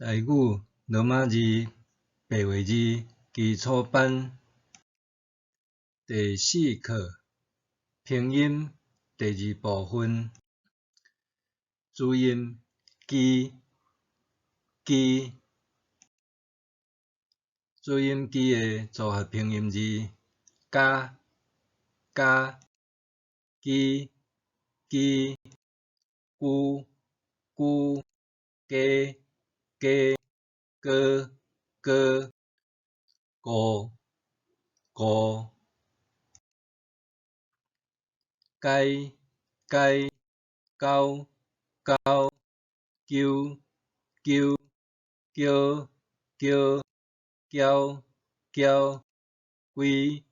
台語羅馬字白話字基礎班第四課拼音第二部分，注音ㄍ ㄍ，注音ㄍ的組合拼音字：加加、機機、龜龜、雞雞、哥哥、糊糊、該該、溝溝、鳩鳩、叫叫、嬌嬌、歸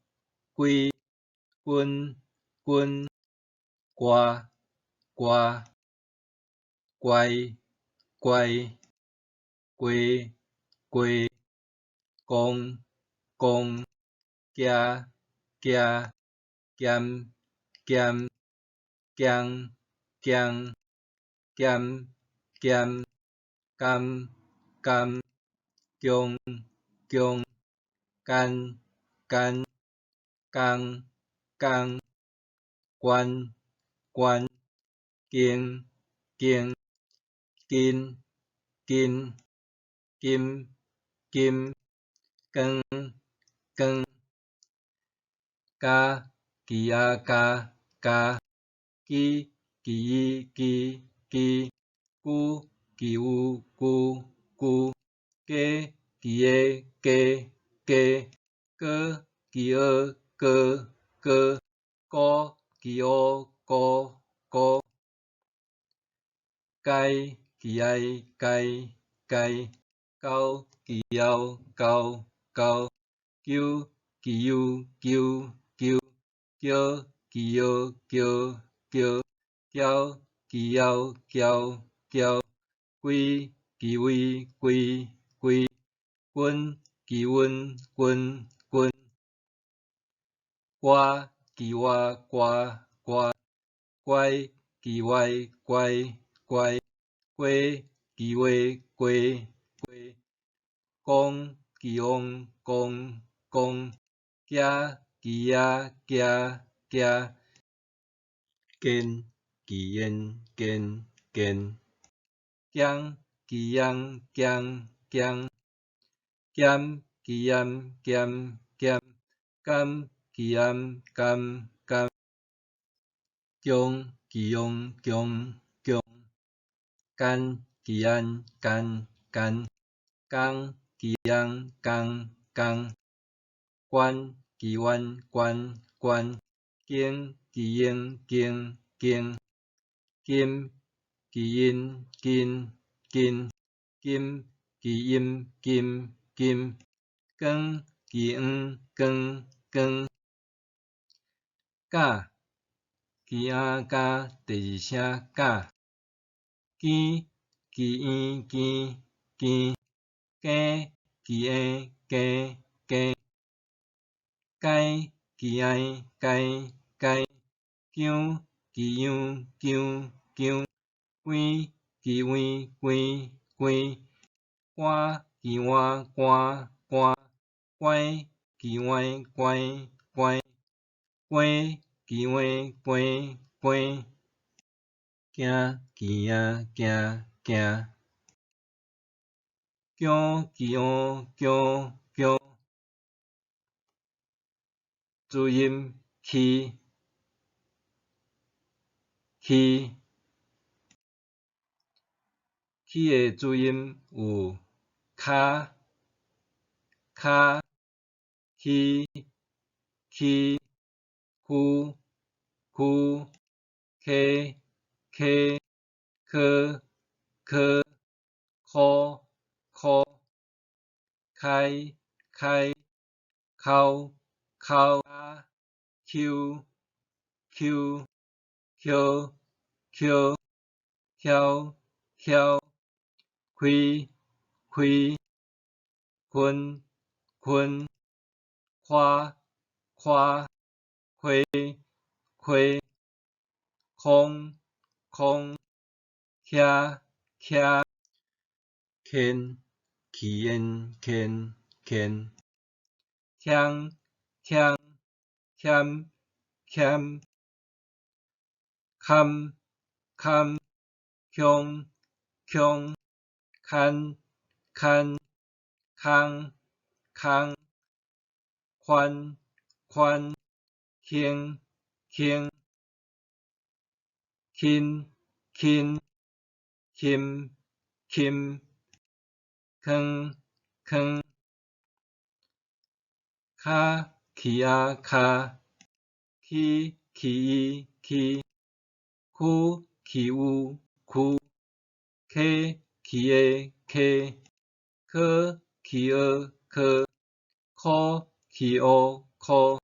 歸、君君、歌歌、乖乖、雞雞、公公、行行、鹹鹹、驚驚、鹹鹹、甘甘、強強、幹幹、工工、關關、經經、筋筋、金金、光光、加吱仔加加、支吱伊支支、龜吱趺龜龜、雞吱个雞雞、哥吱蚵哥哥、姑吱烏姑姑、該吱哀該該、溝吱餚溝溝、鳩吱悠鳩鳩、叫吱藥叫叫、嬌吱夭嬌嬌、歸吱位歸歸、阮吱溫阮阮、歌吱活歌歌、乖吱歪乖乖、雞吱話雞雞、公吱翁公公、行吱仔行行、堅吱焉堅堅、薑吱秧薑薑、鹹吱閹鹹鹹、甘吱頷甘甘、強吱擁強強、幹吱按幹幹、工吱揚工工、關吱彎關關、經吱嬰經經、金吱陰金金、金吱音金金、光吱黃光光、甲吱仔加第二聲甲、羹吱嬰羹羹、羹吱嬰羹羹、該吱哀該該、薑吱秧薑薑、關吱位關關、官吱碗官官、關吱歪關關、瓜吱話瓜瓜、行吱仔行行、薑吱烏薑薑、注音ㄎ ㄎ，ㄎ的注音有卡卡、起起、區區、溪溪、柯柯、箍箍、開開、哭哭、丘丘、抾抾、囂囂、開開、坤坤、誇誇、虧虧、空空、徛徛、徛。牽起緣牽牽，強強儉儉，坎坎強強，牽牽空空，寬寬輕輕，輕輕琴琴，囥囥，跤起仔跤，起起伊起，區起有區，溪起下溪，柯起蚵柯，箍起烏箍，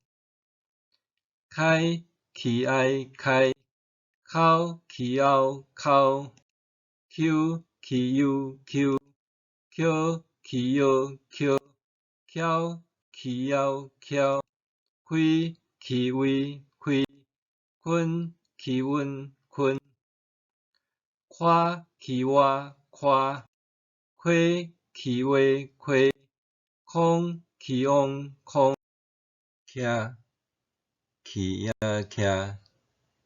開起愛開，口起拗口，丘起丘丘，抾起藥抾，翹起枵翹，開起威開，坤起溫坤，寬起倚寬，虧起畫虧，空起翁空，徛起仔徛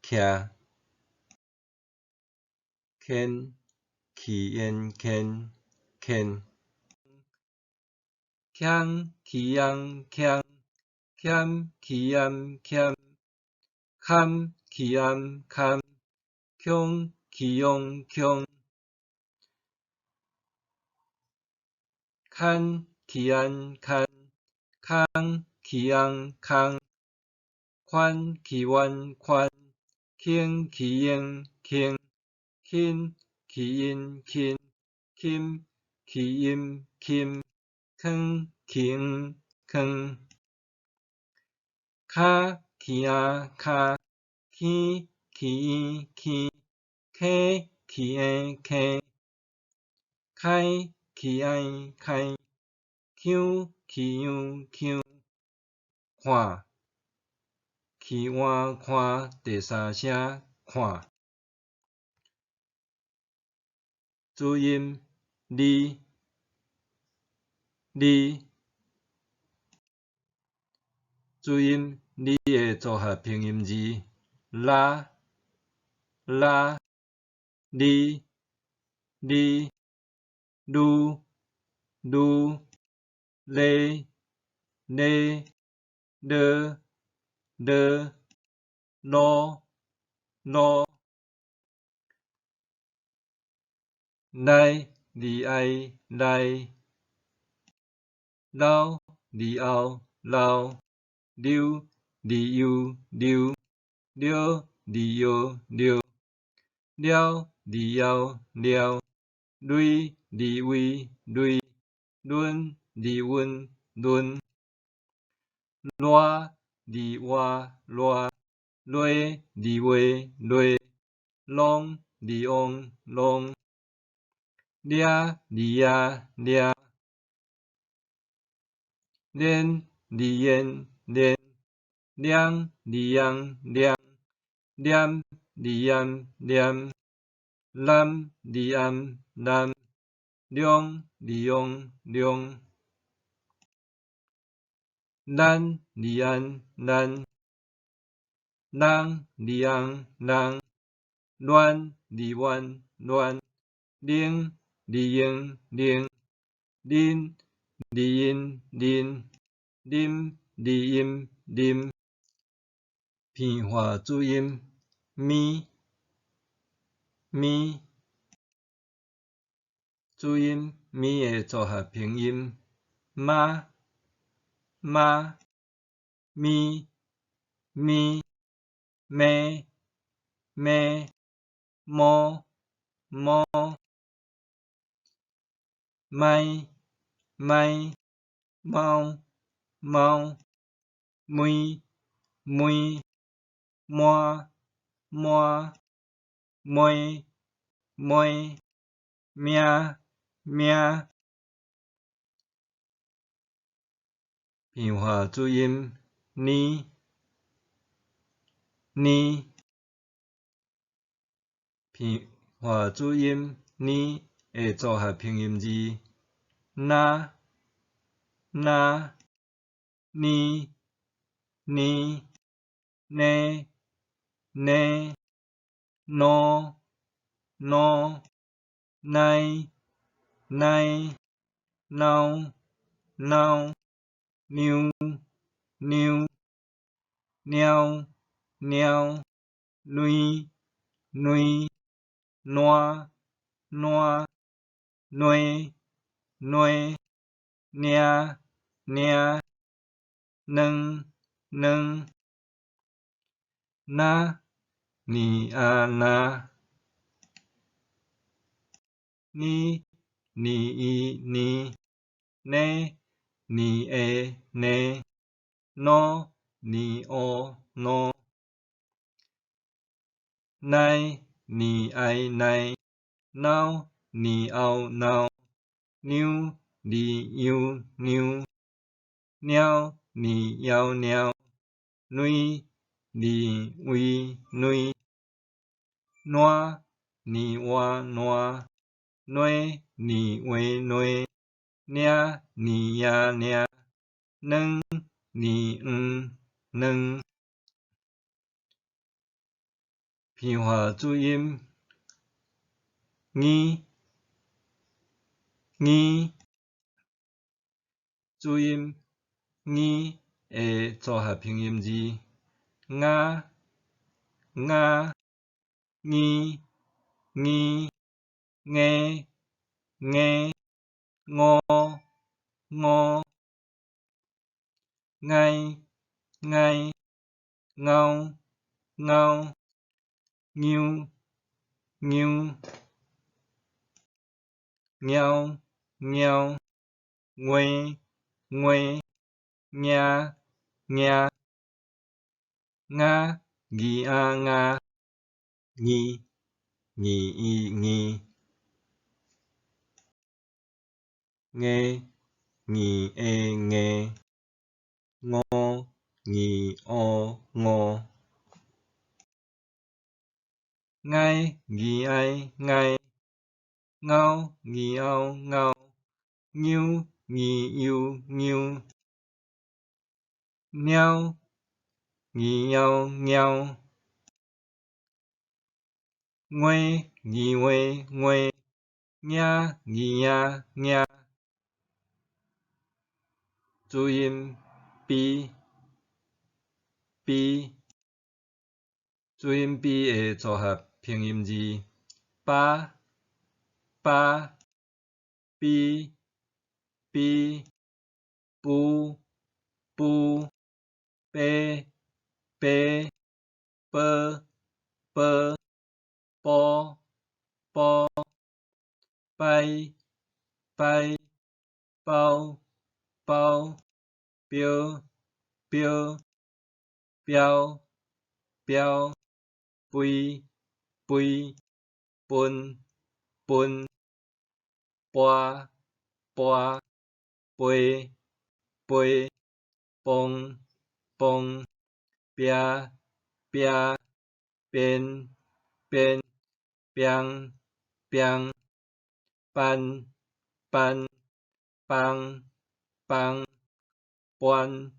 徛，牽起緣牽牽，強起揚強，儉起鹽儉，坎起頷坎，強起擁強，牽起安牽，空起翁空，寬起彎寬，輕起嬰輕，輕起音輕，琴起音琴，囥起黃囥，跤起仔跤，坑起嬰坑，坑起嬰坑，開起愛開，腔起樣腔，看起換看第三聲看。注音哩哩，注音哩的組合拼音字拉拉哩哩嚕嚕咧咧勒勒囉囉來離愛來，老離後老，溜離悠溜，尿離藥尿，了離枵了，類離位類，輪離溫崙，賴離活賴，螺離畫螺，攏離翁攏，掠離野掠，連離言連，涼離揚涼，念離炎念，南離暗南，量離翁量，咱離安咱，人離翁人，亂離彎亂，奶離嬰奶，啉離因啉，啉離音啉。鼻化注音咪咪，注音咪的組合拼音媽媽咪咪咩咩摸摸咪咪貓貓咪咪滿滿糜糜命命。鼻化注音呢呢，鼻化注音呢的組合拼音字：若、若、呢、呢、呢、呢、喏、喏、乃、乃、孬、孬、娘、娘、貓、貓、卵、卵、爛、爛、瀾、瀾、領、領、卵、卵、若、呢啊若、呢、呢伊呢、呢、呢下呢、喏、呢烏喏、乃、呢愛奈、孬、呢後鬧、娘、呢樣娘、貓、呢枵貓、卵、呢位卵、爛、呢活爛、瀾、呢話瀾、領、呢贏領、卵、呢黃卵。平化注音：耳、耳。注音耳的組合拼音字：牙、牙、耳、耳、牙、牙、五、五、愛、愛、咬、咬、牛、牛、貓、貓、月、月、贏、贏、鴨、兒仔鴨、二、二一二、牙、二下牙、五、二烏五、愛、二愛愛、咬、二拗咬、牛、二幼牛、貓、二枵貓、月、二話月、贏、二贏贏。注音 b b。注音 b 的組合拼音字：巴、巴、比、比、布、布、白、白、波、波、波、波、掰、掰、包、包、標、標、標、標、肥、肥、笨、笨、跋、跋、背、背、磅、磅、壁、壁、變、變、變、變、班、班、幫、幫、搬、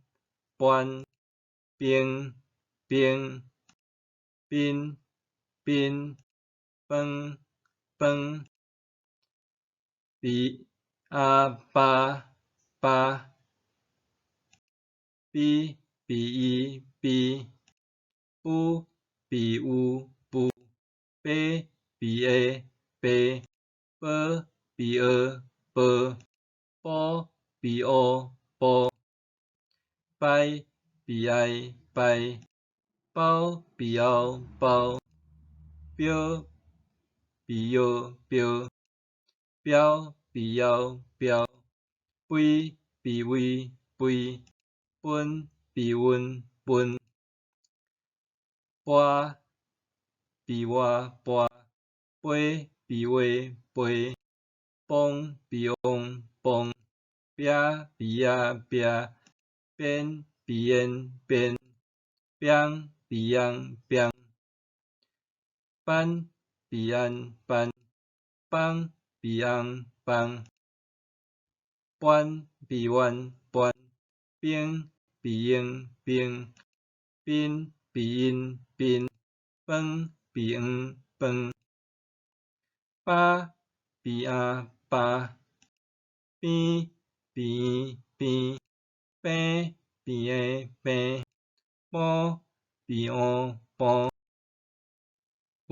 搬、兵、兵、賓、賓、飯、飯、比、阿、巴、巴、比、比伊、比、布、比烏、布、白、比下、白、波、比蚵、波、波、比烏、波、拜、比愛、拜、包、比後、包、標、比藥、標、標、比枵、標、肥、比位、肥、分、比溫、分、跋、比活、跋、飛、比話、飛、磅、比旺、磅、壁、比仔、壁、邊、比緣、邊、變、比樣、變、班、比安、班、幫、埤翁枋，桮埤彎桮，爿埤嬰爿，賓埤因賓，飯埤黃飯，飽埤餡飽，邊埤嬰邊，病埤嬰病，晡埤烏晡，勛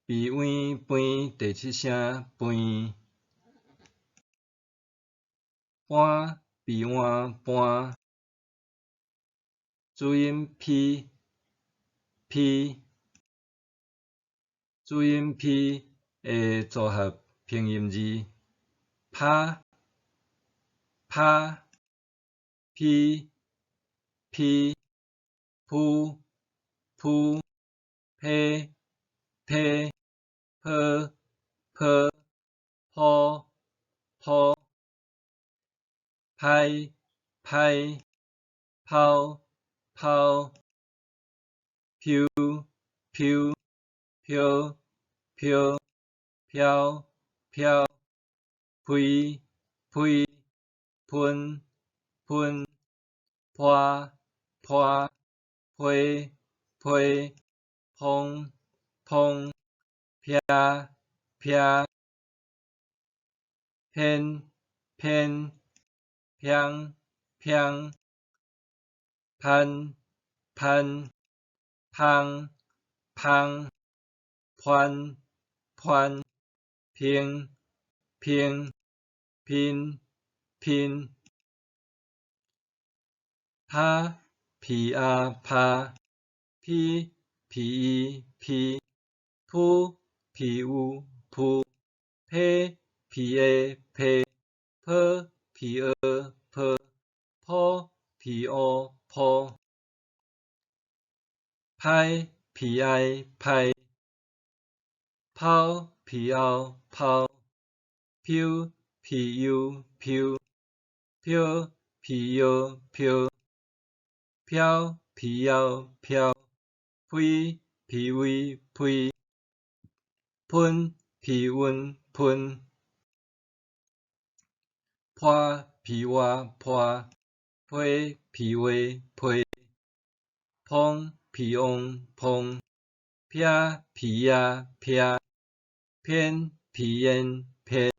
埤歪勛第七聲勛，搬埤換搬，子音 P P，子音 P 的組合拼音字：拍拍，披披，鋪鋪，披披，抱抱，鋪鋪，歹歹，拋拋，湼湼，飄飄，飄飄，批批，噴噴，破破，批批，碰碰，避避，偏偏，偏偏，攀攀，芳芳，番番，評評，拼拼，拍埤餡拍，披埤依披，鋪埤烏鋪，批埤下批，抱埤蚵抱，鋪埤烏鋪，歹埤哀歹，拋埤甌拋，湼埤幽湼，飄埤藥飄，飄埤枵飄，批埤威批，噴埤溫噴，破埤活破，批埤畫批，碰埤翁碰，避埤野避，偏埤焉偏，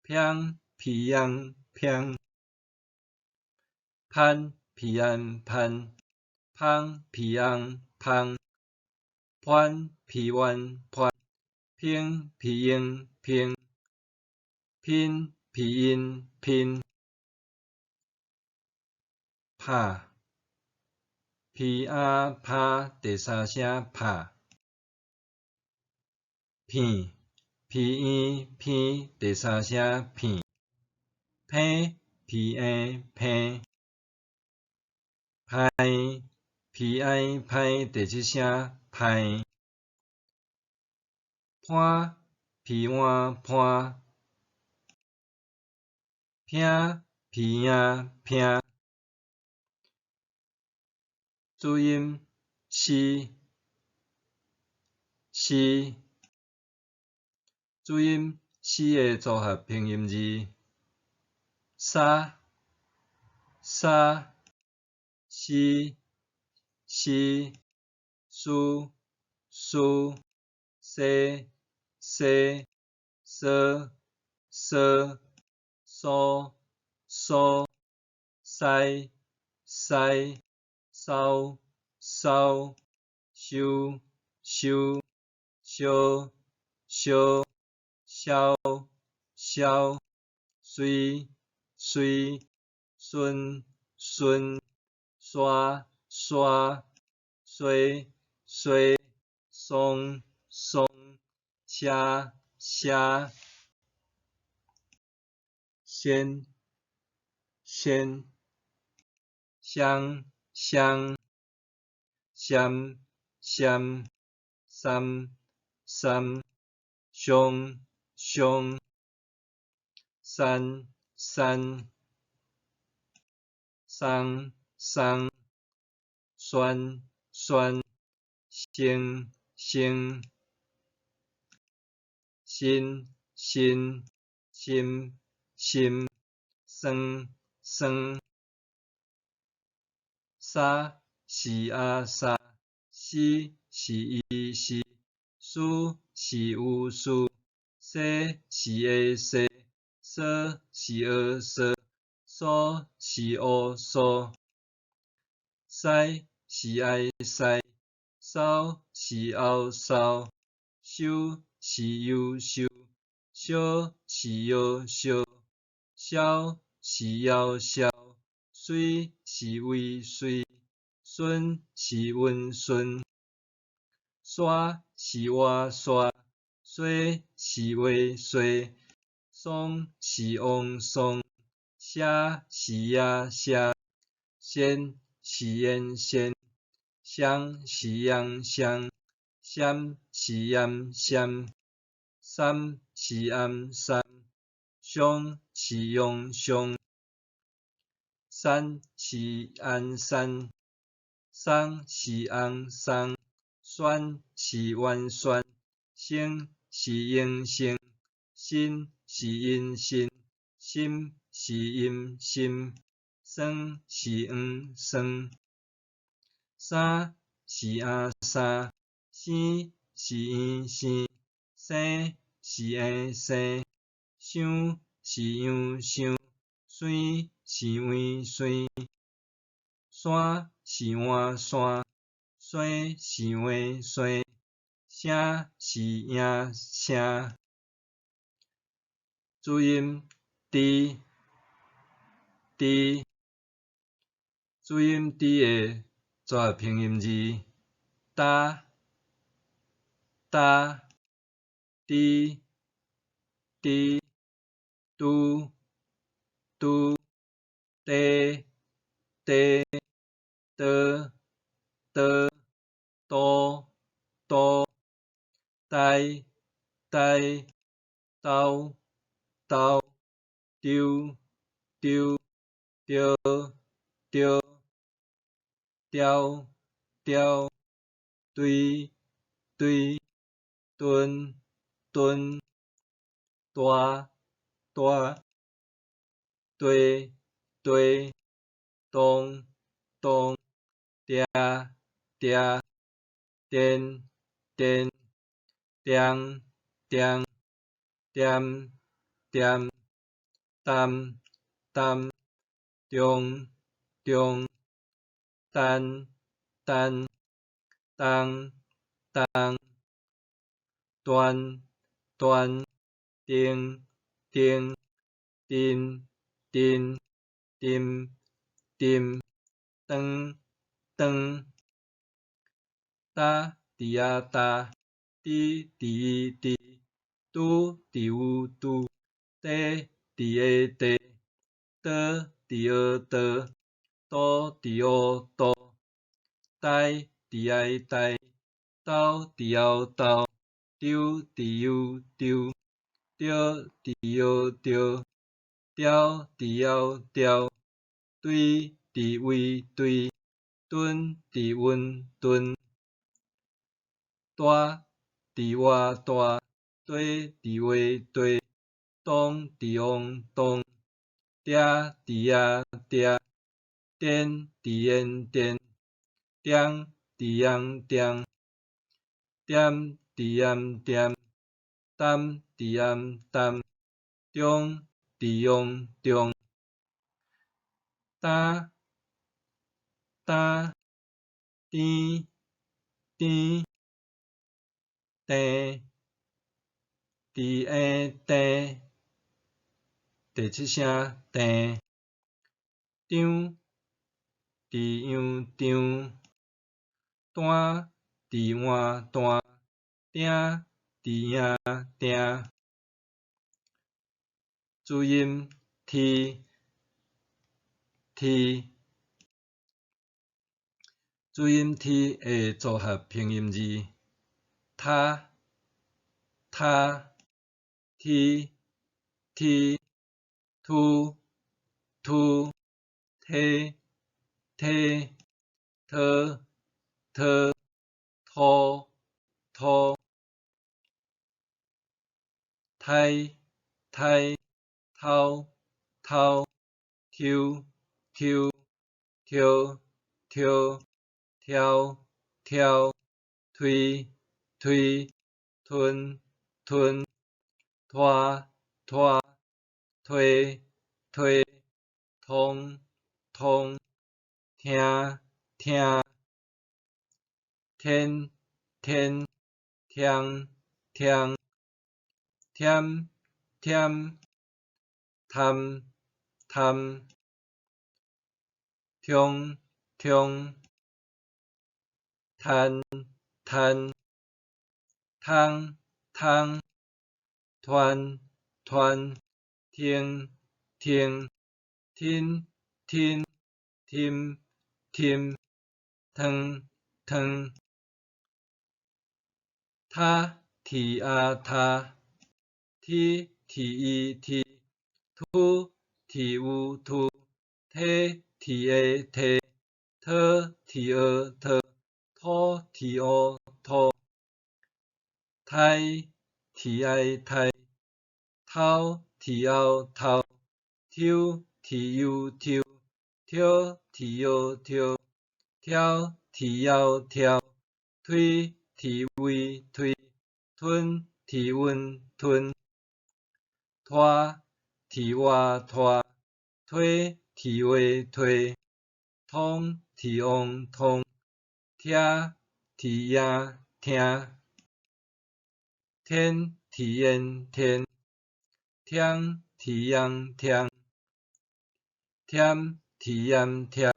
偏埤揚偏，攀埤安攀，芳埤紅芳，番埤彎番，評埤嬰評，拼埤因拼，拍埤餡拍第三聲拍，片埤嬰片第三聲片，坪埤嬰坪，歹埤哀歹第七聲歹，伴埤換伴，拚埤營拚，子音 C C，子音 C 的組合拼音字：沙沙，絲絲，蘇蘇，西西，趖趖，蘇蘇，篩篩，梢梢，收收，燒燒，痟痟，隨隨，孫孫，沙沙，衰衰，鬆鬆，車車，先先，雙雙，閃閃，三三，上上，山山，鬆鬆，旋旋，先先，新身心心酸酸，沙是阿沙，絲是伊是，書是有事，西是下西，索是學索，蘇是烏蘇，師是愛師，梢是後梢，修是優秀，燒是藥燒，痟是枵潲，隨是尾隨，孫是溫順，沙是活沙，衰是話衰，桑是王喪，寫是野寫，仙是緣線，雙是陽雙，閃是炎閃，三是暗三，上是陽上，山是安山，桑是紅桑，選是完全，星是榮幸，新是陰性，心是陰心，霜是黃霜，衫是阿衫，生是嬰生，生是嬰生，想是楊想，媠是黃媠，山是換山，山是話山，聲是贏聲。注音 d d，注音 d 的組合拼音字：搭搭，滴滴，嘟嘟，地地，的的，多多，呆呆，兜兜，丟丟，著著，雕雕，堆堆，墩墩，大大，綴綴，當當，定定，電電，定定，掂掂，擔擔，中中，單單，東東，斷斷，定定，陣陣，沉沉，長長，搭佇仔搭，豬佇伊豬，拄佇有拄，地佇下地，桌佇學桌，都佇烏都，呆佇哀呆，兜佇後兜，丟佇憂丟，著佇藥著，雕佇窈窕，堆佇圍堆，墩佇溫頓，大佇活大，綴佇話綴，當佇王當，嗲佇野嗲，顛佇緣電，點佇陽點，點佇鹽點，擔佇暗淡，中佇陽中，擔擔，甜甜，鄭佇嬰鄭，第七聲鄭，張佇陽張，單佇換單，鼎佇贏鼎。注音 t t，注音 t 的組合拼音字：他他，踢踢，突突，梯梯，特特，塗塗，刣刣頭頭抽抽跳跳柱柱推推吞吞拖拖推推通通聽聽天天聽聽忝忝貪貪中中趁趁通通團團停停天天添添湯湯塔提阿塔鐵提伊提土提烏土體提下提桃提蚵桃土提烏土刣提哀刣頭提後頭抽提悠抽跳提搖跳柱提枵柱推提位推吞提溫吞拖提活拖推提話推通提旺通聽提影聽天提煙天添提秧添忝提鹽忝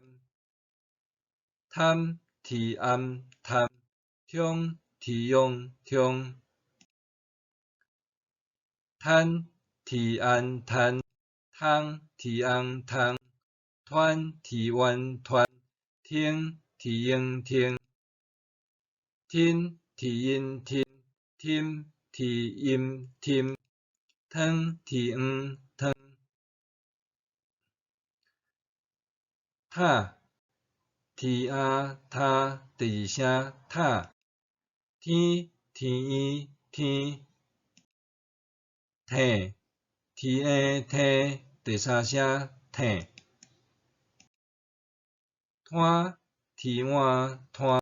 貪提暗貪通提勇通趁提安趁通提紅通團提彎團停提英停天提陰天添提陰添湯提黃湯塔提阿他第二聲塔天提圓天聽提下聽第三聲聽攤提碗攤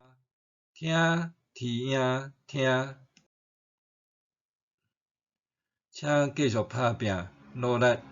聽提影聽。請繼續拍拚，努力。